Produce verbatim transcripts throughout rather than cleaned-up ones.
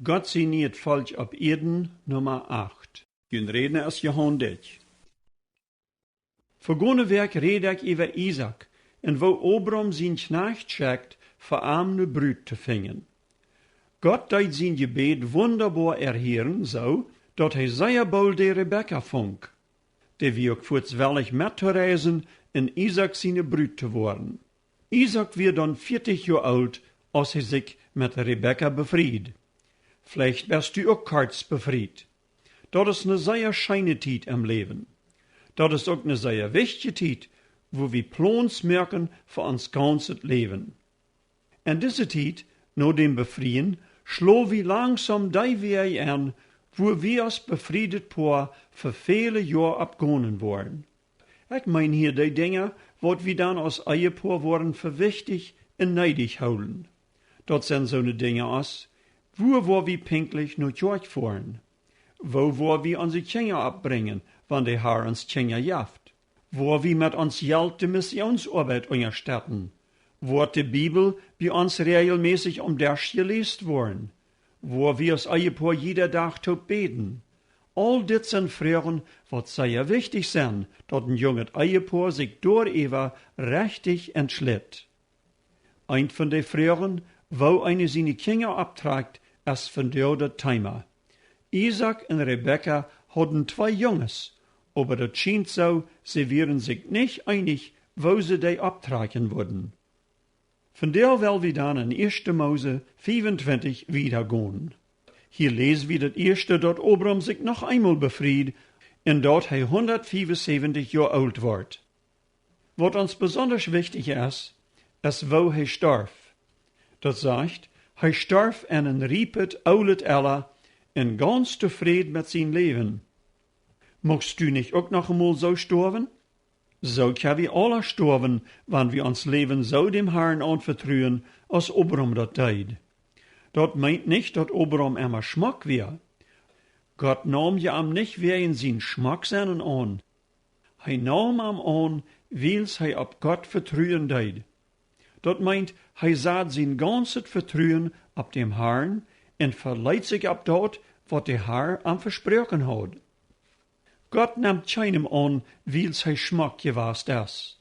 Gott sien nieet Volkj opp Ieed, Numma acht. Jun Rädna es Johan Dyck. Vegone Wäakj räd ekj äwa Isaak un woo Abraham sien Kjnajcht schekjt, fa am ne Brut to finjen. Gott deed sien Jebäd wundaboa erhieren, soo daut hee sea boolt de Rebekka funk. Dee wia uk fuaz wellich met to reisen un Isaak siene Brut to woaren. Isaak wia dan vieetich Joa oolt, aus hee sikj met Rebekka befried. Veleicht best du uk kort befriet. Daut es ne sea scheene Tiet em Läwen. Daut es uk ne sea wichtje Tiet, wua wie Plons moaken fa ons gaunzet Läwen. En dise Tiet, no däm Befrieen, schlo wie langsom dee Wäaj en, wua wie aus befriedet Poa fa väle Joa opp gonen woaren. Ekj meen hia dee Dinja, waut wie dan aus Ehepoa woaren fa wichtich un needich hoolen. Daut sent soone Dinja aus: Wua woa wie pinkjlich no Kjoakj foaren? Woo woa wie onse Kjinja oppbrinjen, wan de Har ons Kjinja jeft? Woa wie met ons Jelt de Missionsoabeit unjastetten? Woat de Bibel bie ons räajelmässich aum Desch jeläst woaren? Woa wie aus Ehepoa jieda Dach toop bäden? Aul dit sent Froagen, waut sea wichtich sent, daut een junget Ehepoa sikj doaräwa rechtich entschlitt. Eent von de Froagen, woo eena siene Kjinja opptrakjt, es vondoag daut Teema. Isaak un Rebekka hauden twee Junges, oba daut schient soo, see wieren sikj nich eenich, woo see dee opptrakjen wudden. Vondoag well wie dan en ieeschte Mose fiefuntwintich wieda gonen. Hia läs wie daut ieeschte, daut Abram sikj noch eemol befried un daut hee hundatfiefunsäwentich Joa oolt wort. Waut ons besondasch wichtich es, es woo hee storf. Daut sajcht, hee storf en een riepet, oolet Ella un gaunz tofräd met sien Läwen. Muchst du nich uk noch emol soo stoawen? Soo kjenn wie aula stoawen, wan wie ons Läwen soo däm Harn aunvetruen, aus Abram daut deed. Daut meent nich, daut Abram emma schmock wia. Gott naum je am nich wäajen sien Schmocksennen aun. Hee naum am aun, wiels hee opp Gott vetruen deed. Daut meent, hee sad sien gaunzet Vetruen opp däm Harn un veleet sikj opp daut, waut de Har am vesproaken haud. Gott nemt kjeenem aun, wiels hee schmock jewast es.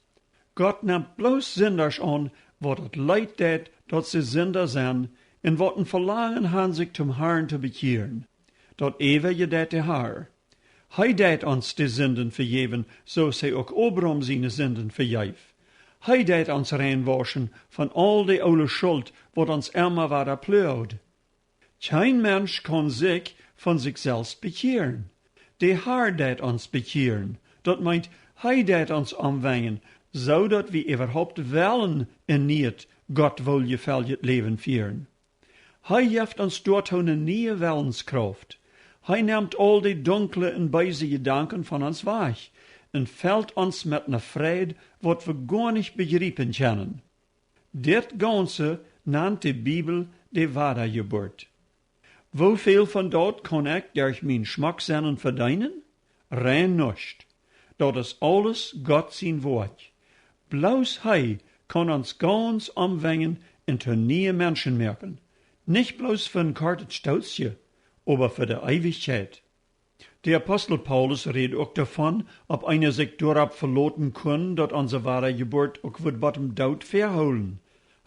Gott nemt bloos Sindasch aun, waut daut leet deit, daut see Sinda sent, un waut een Velangen han, sikj toom Harn to bekjieren. Daut äwaje deit de Har. Hee deit ons de Sinden vejäwen, soo aus hee uk Abram siene Sinden vejeef. Hee deit ons reinwauschen von aul de oole Schult, waut ons emma wada ploagt. Kjeen Mensch kaun sikj von sikj selfst bekjieren. De Har deit ons bekjieren. Daut meent, hee deit ons omwenjen, soo daut wie äwahaupt wellen een nieet, Gott wooljefelljet Läwen fieren. Hee jeft ons doatoo ne niee Wellenskrauft. Hee nemt aul de dunkle un beese Jedanken von ons wajch un felt ons met ne Freid, waut wie goa nich bejriepen kjennen. Dit gaunze nant de Bibel de Wadajeburt. Woo väl von daut kaun ekj derch mien Schmocksennen vedeenen? Rein nuscht. Daut es aules Gott sien Woakj. Bloos hee kaun ons gaunz omwenjen un to niee Menschen moaken. Nich bloos fa een kortet Stootsje, oba fa de Eewichkjeit. De Apostel Paulus räd uk doavon, auf eena sikj doaropp veloten kunn, daut onse Wadajeburt uk wudd bat em Doot väahoolen.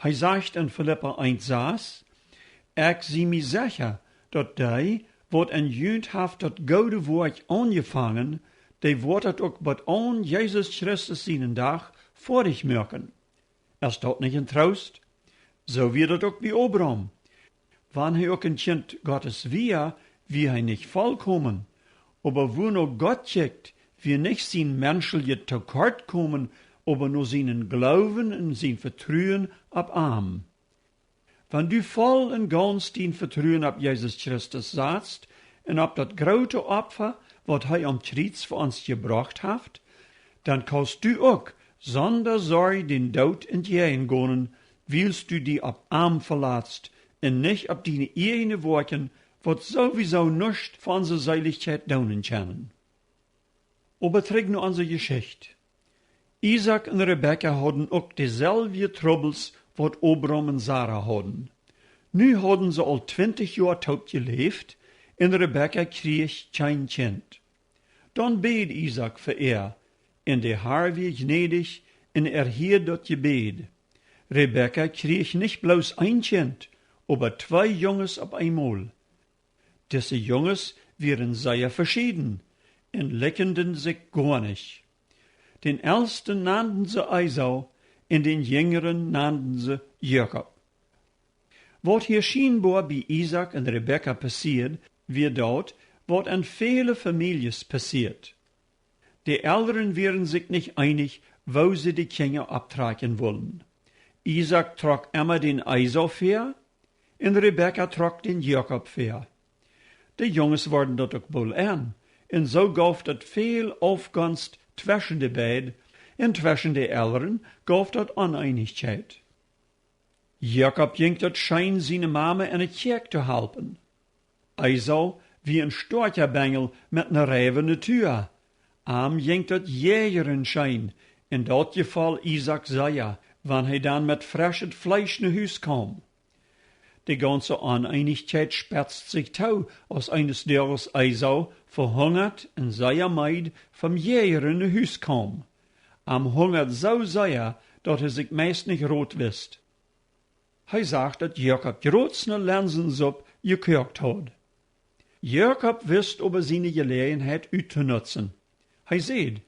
Hee sajcht en Filippa eent sas: Ekj sie mie secha, daut dee, waut en junt haft daut goode Woakj aunjefangen, dee woat daut uk bat aun Jesus Christus sienen Dach foadich moaken. Es daut nich een Troost? Soo wia daut uk bie Abram. Wan hee uk een Kjint Gottes wia, wia hee nich volkomen. Oba wua no Gott kjikjt, wia nich sien menscheljet Tokortkomen, oba no sienen Gloowen un sien Vetruen opp am. Wan du voll un gaunz dien Vetruen opp Jesus Christus satst un opp daut groote Opfa, waut hee aum Kjriets fa ons jebrocht haft, dan kaust du uk sonda Sorj dän Doot entjäajen gonen, wiels du die opp am velatst un nich opp diene ieejne Woakjen, waut sowieso nuscht fa onse Seelichkjeit doonen kjennen. Oba trigj no onse Jeschicht. Isaak un Rebekka hauden uk deselwje Trubbels, waut Abram un Sara hauden. Nu hauden see aul twintich Joa toop jeläft, un Rebekka kjrieech kjeen Kjint. Dan bäd Isaak fa äa, un de Har wia jnädich un erhieed daut Jebäd. Rebekka kjrieech nich bloos een Kjint, oba twee Junges opp eenmol. Dise Junges wieren sea veschieden un likjenden sikj goanich. Dän elsten nanden see Esau un dän jinjren nanden see Jakob. Waut hia schienboa bie Isaak un Rebekka passieed, wia daut, waut en väle Famieljes passieet. De Elren wieren sikj nich eenich, woo see de Kjinja opptrakjen wullen. Isaak trock emma dän Esau väa, un Rebekka trock dän Jakob väa. De Junges worden daut uk boolt en, un soo gauf daut väl Aufgonst tweschen de beid, un tweschen de Elren gauf daut Oneenichkjeit. Jakob jinkj daut scheen, siene Mame en de Kjäakj to halpen. Esau wia en stoakja Benjel met ne reiwe Natua. Am jinkj daut jäajren scheen, un daut jefoll Isaak sea, wan hee dan met freschet Fleesch no Hus kaum. De gaunze Oneenichkjeit spetzt sikj too, aus eenes Doages Esau vehungat un sea meed vom Jäajren no Hus kaum. Am hungad soo sea, daut hee sikj meist nich Rot wist. Hee sach, daut Jakob jrods ne Lensensupp jekoakt haud. Jakob wist oba siene Jeläajenheit uttonutzen. Hee säd: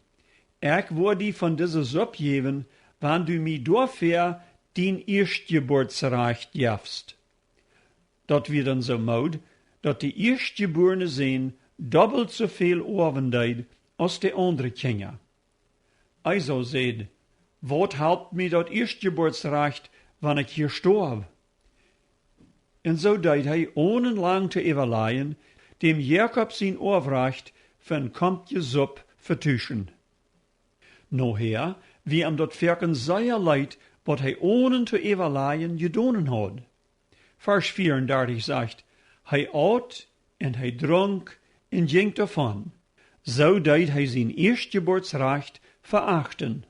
Ekj woa die von dise Supp jäwen, wan du mie doafäa dien Ieeschtjebuatsrajcht jefst. Daut wia dan soo mood, daut de ieeschtjebuarne Sän dobbelt soo väl oawen deed aus de aundre Kjinja. Esau säd: Waut halpt mie daut Ieeschtjebuatsrajcht, wan ekj hia stoaw? Un soo deed hee, onen lang to äwalajen, däm Jakob sien Oawrajcht fa en Kompkje Supp vetuschen. Nohäa wia am daut foaken sea leet, waut hee onen to äwalajen jedonen haud. Varsch vieaundartich sajcht: Hee aut un hee drunk un jinkj doavon. Soo deed hee sien Ieeschtjebuatsrajcht veachten.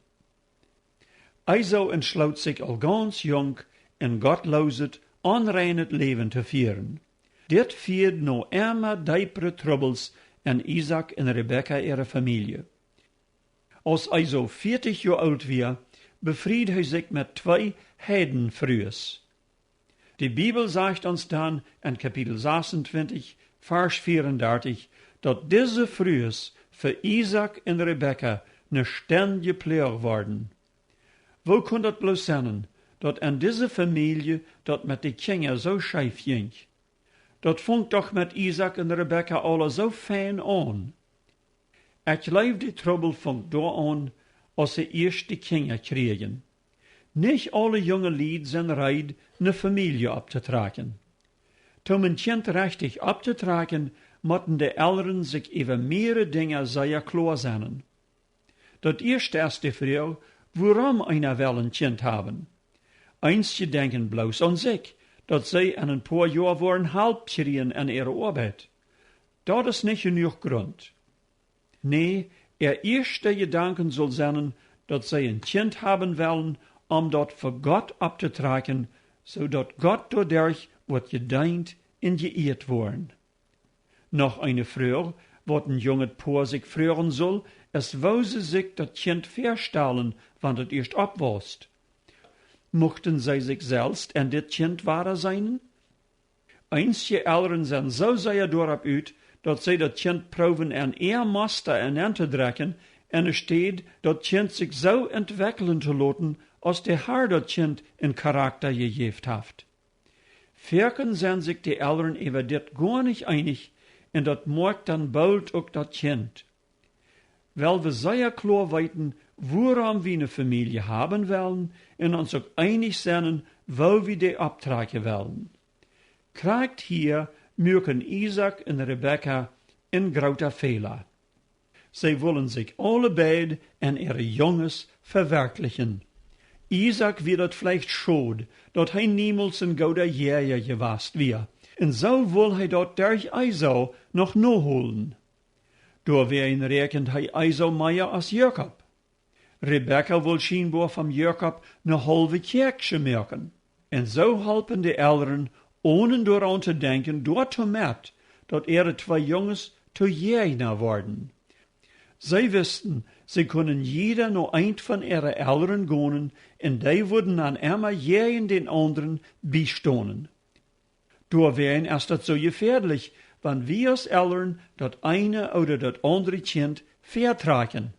Esau entschloot sikj aul gaunz junk, en gottlooset, onreinet Läwen to fieren. Dit fieed no emma deepre Trubbels en Isaak un Rebekka äare Famielje. Aus Esau vieetich Joa oolt wia, befried hee sikj met twee Heidenfrues. De Bibel sajcht ons dan en Kapitel sasuntwintich, Varsch vieaundartich, daut dise Frues fa Isaak un Rebekka ne stendje Ploag worden. Woo kunn daut bloos sennen, daut en dise Famielje daut met de Kjinja soo scheef jinkj? Daut funk doch met Isaak un Rebekka aula soo fein aun. Ekj jleew, de Trubbel funk doa aun, aus see ieescht de Kjinja kjrieejen. Nich aule junge Lied sent reed, ne Famielje opptotrakjen. Toom en Kjint rechtich opptotrakjen, motten de Elren sikj äwa mearere Dinja sea kloa sennen. Daut ieeschte es de Froag, wuarom eena well en Kjint haben. Eenje denkjen bloos aun sikj, daut see en en poa Joa woaren Halp kjrieen en äare Oabeit. Daut es nich jenuach Grunt. Nä, äa ieeschte Jedanken sull sennen, daut see en Kjint haben wellen, om daut fa Gott opptotrakjen, soo daut Gott doaderch woat jedeent un jeieet woaren. Noch eene Froag, waut en junget Poa sikj froagen sull, es, woo see sikj daut Kjint väastalen, wan daut ieescht oppwausst. Muchten see sikj selfst en dit Kjint wada seenen? Eenje Elren sent soo sea doaropp ut, daut see daut Kjint proowen en äa Mosta enentodrekjen, enne Städ daut Kjint sikj soo entwekjlen to loten, aus de Har daut Kjint en Charakta jejäft haft. Foaken sent sikj de Elren äwa dit goanich eenich, un daut moakt dan boolt uk daut Kjint. Well wie sea kloa weeten, wuarom wie ne Famielje haben wellen, un ons uk eenich sennen, woo wie dee opptrakjen wellen. Krakjt hia muaken Isaak un Rebekka en groota Fäla. See wullen sikj aule beid en äare Junges vewerkjlichen. Isaak wia daut veleicht schod, daut hee niemols en gooda Jäaja jewast wia, un soo wull hee daut derch Esau noch noholen. Doawäajen räakjend hee Esau mea aus Jakob. Rebekka wull schienboa vom Jakob ne haulwe Kjäakjsche moaken. Un soo holpen de Elren onen doaraun to denkjen, doatoo met, daut äare twee Junges to Jäajna worden. See wisten, see kunnen jieda no eent von äare Elren gonen, un dee wudden dan emma jäajen dän aundren biestonen. Doawäajen es daut soo jefäadlich, wan wie aus Elren daut eene ooda daut aundre Kjint väatrakjen.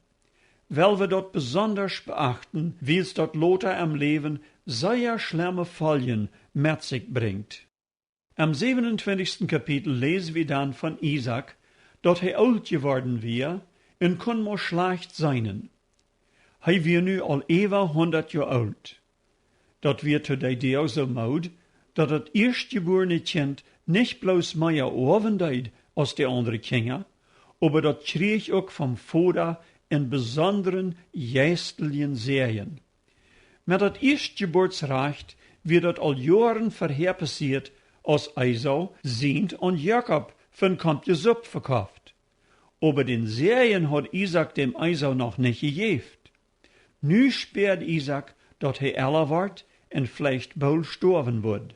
Well wie daut besondasch beachten, wiels daut lota em Läwen sea schlemme Foljen met sikj brinjt. Em säwenuntwintichsten Kapitel läsen wie dan von Isaak, daut hee oolt jeworden wia un kunn mau schlajcht seenen. Hee wia nu aul äwa hundat Joa oolt. Daut wia to dee Doag soo Mood, daut daut ieeschtjebuarne Kjint nich bloos mea oawen deed aus de aundre Kjinja, oba daut kjrieech uk vom Voda en besondren jeisteljen Säajen. Met daut Ieeschtjebuartsrajcht wia daut aul Joaren verhäa passieet, aus Esau sient aun Jakob fa een Kompkje Supp vekoft. Oba dän Säajen haud Isaak däm Esau noch nich jejäft. Nu späad Isaak, daut hee ella wort un veleicht boolt stoawen wudd.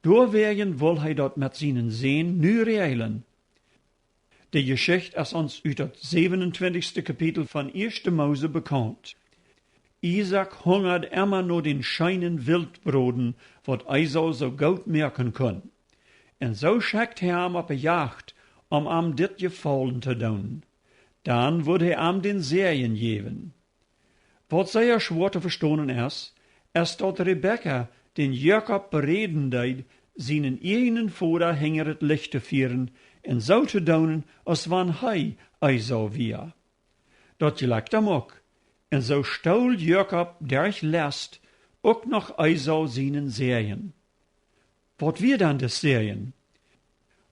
Doawäajen wull hee daut met sienen Sän nu räajlen. De Jeschicht es ons ut daut säwenuntwintichste Kapitel von ieeschte Mose bekaunt. Isaak hungad emma no dän scheenen Wiltbroden, waut Esau soo goot moaken kunn. Un soo schekjt hee am opp de Jajcht, om am dit Jefaulen to doonen. Dan wudd hee am dän Säajen jäwen. Waut sea schwoa to vestonen es, es daut Rebekka dän Jakob beräden deed, sienen ieejnen Voda hinjret Licht to fieren un soo to doonen, aus wan hee Esau wia. Daut jlekjt am uk, un soo stool Jakob derch Lest uk noch Esau sienen Säajen. Waut wia dan de Säajen?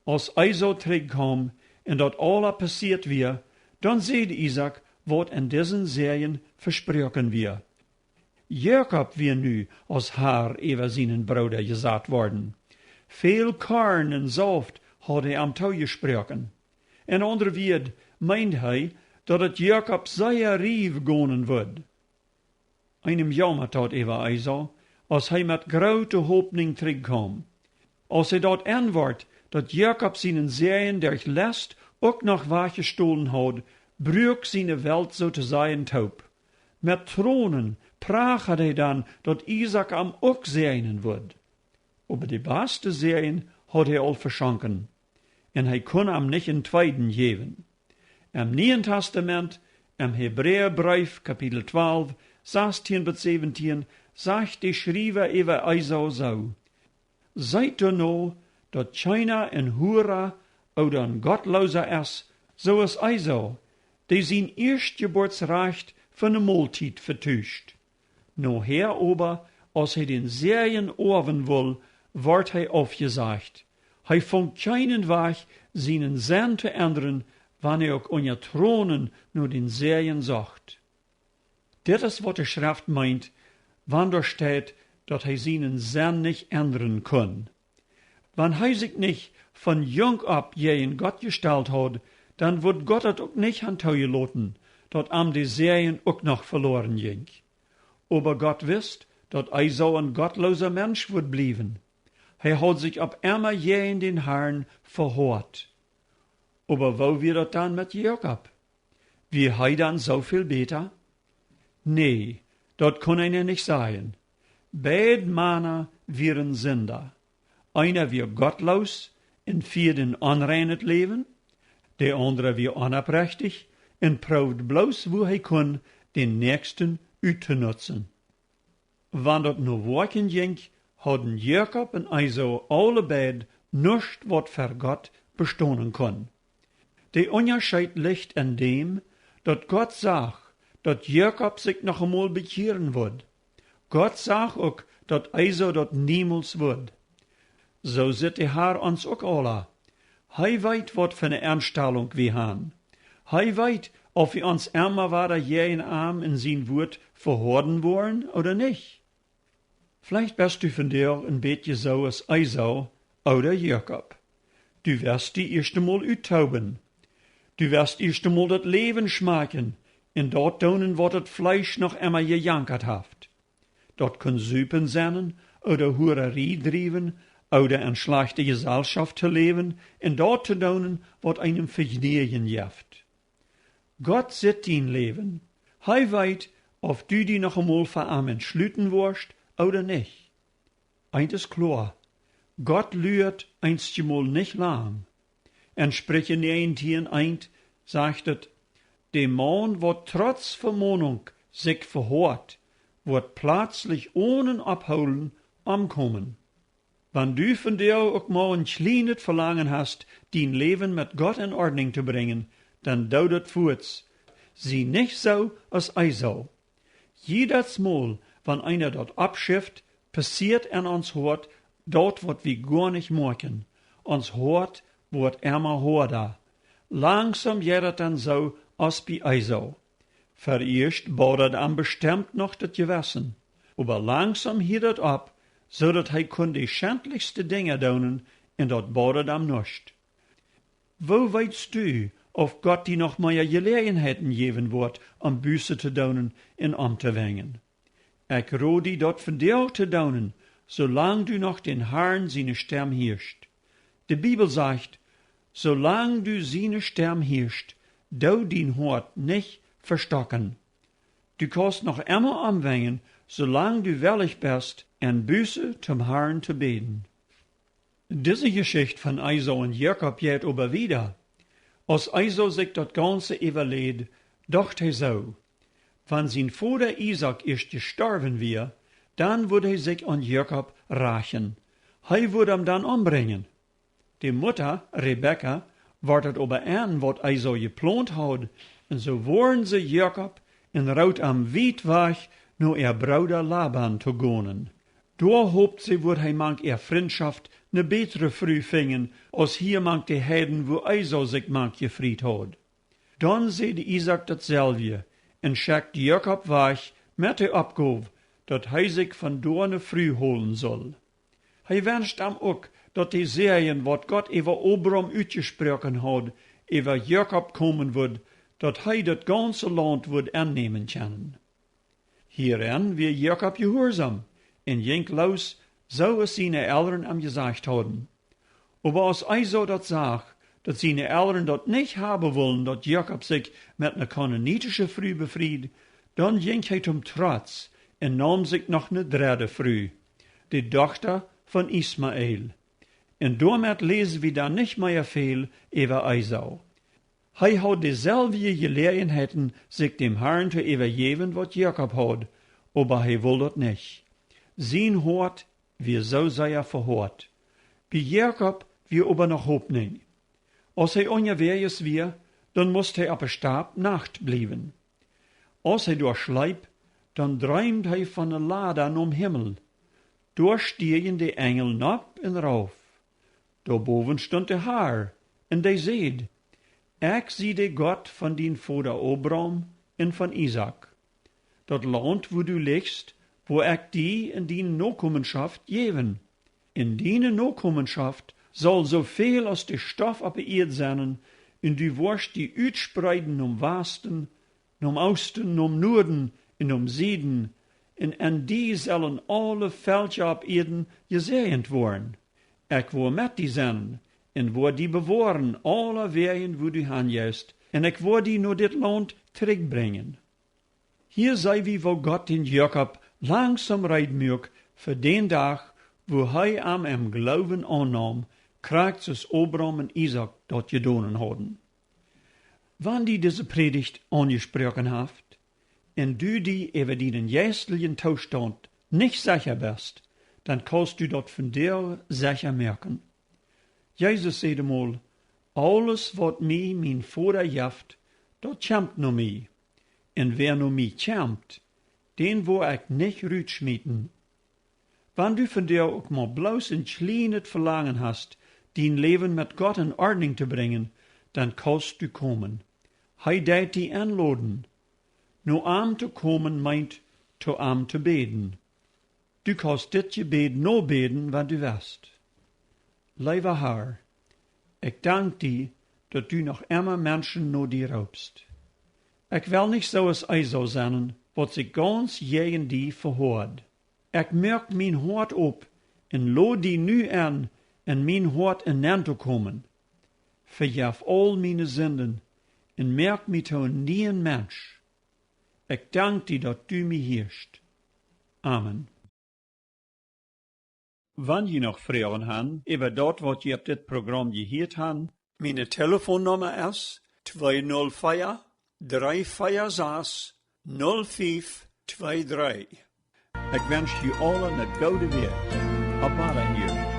Aus Esau trigjkaum un daut aula passieet wia, dan säd Isaak, waut en disen Säajen vesproaken wia. Jakob wia nu aus Har äwa sienen Brooda jesat worden. Väl Korn un Sauft haud hee am toojesproaken. En aundre Wieed meend hee, daut et Jakob sea riew gonen wudd. Eenem jaumat daut äwa Esau, aus hee met groote Hopninj trigjkaum. Aus hee daut enwort, daut Jakob sienen Säajen derch Lest uk noch wajchjestolen haud, bruak siene Welt soo to sajen toop. Met Tronen prachad hee dan, daut Isaak am uk säajnen wudd. Oba de baste Säajen haud hee aul veschonken, un hee kunn am nich een tweeden jäwen. Em Nieen Testament, em Hebräabreef, Kapitel twalf, sastieen bat säwentieen, sajcht de Schriewa äwa Esau soo: Seet doano, daut kjeena een Hura ooda een Gottloosa es, soo aus Esau, dee sien Ieeschtjebuartsrajcht fa ne Moltiet vetuscht. Nohäa oba, aus hee dän Säajen oawen wull, wort hee aufjesajcht. Hee funk kjeenen Wajch, sienen Senn to endren, wan hee uk unja Tronen no dän Säajen socht. Dit es, waut de Schreft meent, wan doa steit, daut hee sienen Senn nich endren kunn. Wan hee sikj nich von junk opp jäajen Gott jestalt haud, dan wudd Gott daut uk nich han toojeloten, daut am de Säajen uk noch veloaren jinkj. Oba Gott wist, daut Esau een gottloosa Mensch wudd bliewen. Hee haud sikj opp emma jäajen dän Harn vehoat. Oba woo wia daut dan met Jakob? Wia hee dan soo väl bäta? Nä, daut kunn eena nich sajen. Beid Mana wieren Sinda. Eena wia gottloos un fieed een onreinet Läwen, de aundra wia onoprechtich un proowd bloos, wua hee kunn, dän Näakjsten uttonutzen. Wan daut no Woakjen jinkj, hauden Jakob un Esau aule beid nuscht, waut ver Gott bestonen kunn. De Unjascheet licht en däm, daut Gott sach, daut Jakob sikj noch emol bekjieren wudd. Gott sach uk, daut Esau daut niemols wudd. Soo sitt de Har ons uk aula. Hee weet, waut fa ne Enstalunk wie han. Hee weet, auf wie ons emma wada jäajen am en sien Wuat vehoaden woaren ooda nich. Veleicht best du vondoag een bät soo aus Esau ooda Jakob. Du west die ieescht emol uttooben. Du west ieescht emol daut Läwen schmakjen un daut doonen, waut daut Fleesch noch emma jejankat haft. Daut kunn Supen sennen ooda Hurarie driewen ooda en schlajchte Jeselschoft to läwen un daut to doonen, waut eenem Vejnäajen jeft. Gott sitt dien Läwen. Hee weet, auf du die noch emol fa am entschluten woascht ooda nich. Eent es kloa: Gott luat eenjemol nich lang. En Spricha näajentieen eent sajcht et: De Maun, waut trotz Vemonunk sikj vehoat, woat plazlich onen Ophoolen omkomen. Wan du vondoag uk mau een kjlienet Velangen hast, dien Läwen met Gott en Ordninj to brinjen, dan doo daut fuaz. Sie nich soo aus Esau. Jiedet Mol, wan eena daut oppschift, passieet en ons Hoat daut, waut wie goa nich moakjen. Ons Hoat woat emma hoada. Langsom jeit daut dan soo aus bie Esau. Veieescht bodad am bestemt noch daut Jewessen, oba langsom hieed daut opp, soo daut hee kunn de schentlichste Dinja doonen, un daut bodad am nuscht. Woo weetst du, auf Gott die noch mea Jeläajenheiten jäwen woat, om Buße to doonen un omtowenjen? Ekj rod die, daut vondoag to doonen, soo lang du noch dän Harn siene Stemm hieescht. De Bibel sajcht: Soo lang du siene Stemm hieescht, doo dien Hoat nich vestocken. Du kaust noch emma omwenjen, soo lang du wellich best, en Buße toom Harn to bäden. Dise Jeschicht von Esau un Jakob jeit oba wieda. Aus Esau sikj daut gaunze äwaleet, docht hee soo: Wan sien Voda Isaak ieescht jestorwen wia, dan wudd hee sikj aun Jakob rachen. Hee wudd am dan ombrinjen. De Mutta, Rebekka, wort daut oba en, waut Esau jeplont haud, un soo woarnd see Jakob un rood am wiet wajch, no äa Brooda Laban to gonen. Doa hopt see, wudd hee mank äa Frintschoft ne bätre Fru finjen aus hia mank de Heiden, wua Esau sikj mank jefriet haud. Dan säd Isaak daut selwje un schekjt Jakob wajch met de Oppgow, daut hee sikj von doa ne Fru holen sull. Hee wenscht am uk, daut de Säajen, waut Gott äwa Abram utjesproaken haud, äwa Jakob komen wudd, daut hee daut gaunze Launt wudd ennämen kjennen. Hieren wia Jakob jehuarsom un jinkj loos, soo aus siene Elren am jesajcht hauden. Oba aus Esau daut sach, daut siene Elren daut nich haben wullen, daut Jakob sikj met ne kanaanitische Fru befried, dan jinkj hee toom Trotz un naum sikj noch ne dredde Fru, de Dochta von Ismael. Un doamet läsen wie dan nich mea väl äwa Esau. Hee haud deselwje Jeläajenheiten, sikj däm Harn to äwajäwen, waut Jakob haud, oba hee wull daut nich. Sien Hoat wia soo sea vehoat. Bie Jakob wia oba noch Hopninj. Aus hee unjawäajes wia, dan must hee oppe Stap Nacht bliewen. Aus hee doa schleep, dan dreemd hee von ne Lada nom Himmel. Doa stieejen de Enjel nopp un rauf. Doa bowen stunt de Har un dee säd: Ekj sie de Gott von dien Voda Abram un von Isaak. Daut Launt, wua du lichst, woa ekj die un diene Nokomenschoft jäwen. Un diene Nokomenschoft saul soo väl aus de Stoff oppe Ieed sennen, un du woascht die utspreeden nom Wasten, nom Oosten, nom Nuaden un nom Sieden, un en die sellen aule Velkja opp Ieed jesäajent woaren. Ekj woa met die sennen un woa die bewoaren aulawäajen, wua du han jeist, un ekj woa die no dit Launt trigjbrinjen. Hia see wie, woo Gott dän Jakob langsom reed muak fa dän Dach, wua hee am em Gloowen aunnaum, krakjt soo aus Abram un Isaak daut jedonen hauden. Wan die dise Prädicht aunjesproaken haft un du die äwa dienen jeisteljen Toostaunt nich secha best, dan kaust du daut vondoag secha moaken. Jesus säd emol: Aules, waut mie mien Voda jeft, daut kjemt no mie. Un wäa no mie kjemt, dän woa ekj nich rutschmieten. Wan du vondoag uk mau bloos een kjlienet Velangen hast, dien Läwen met Gott en Ordninj to brinjen, dan kaust du komen. Hee deit die enloden. No am to komen meent, to am to bäden. Du kaust dit Jebäd nobäden, wan du west. Leewa Har, ekj dank die, daut du noch emma Menschen no die roopst. Ekj well nich soo aus Esau sennen, waut sikj gauns jäajen die vehoat. Ekj moak mien Hoat op un lod die nu en, en mien Hoat nenn to komen. Vejeff aul miene Sinden un moak mie to een nieen Mensch. Ekj dank die, daut du mie hieescht. Amen. Wan jie noch Froagen han äwa daut, waut jie opp dit Program jehieet han, miene Telefonnumma es twee null fia, dree fia sas, null fief twee dree. Ekj wensch jie aule eene goode Wäakj. Opp Wadahieren.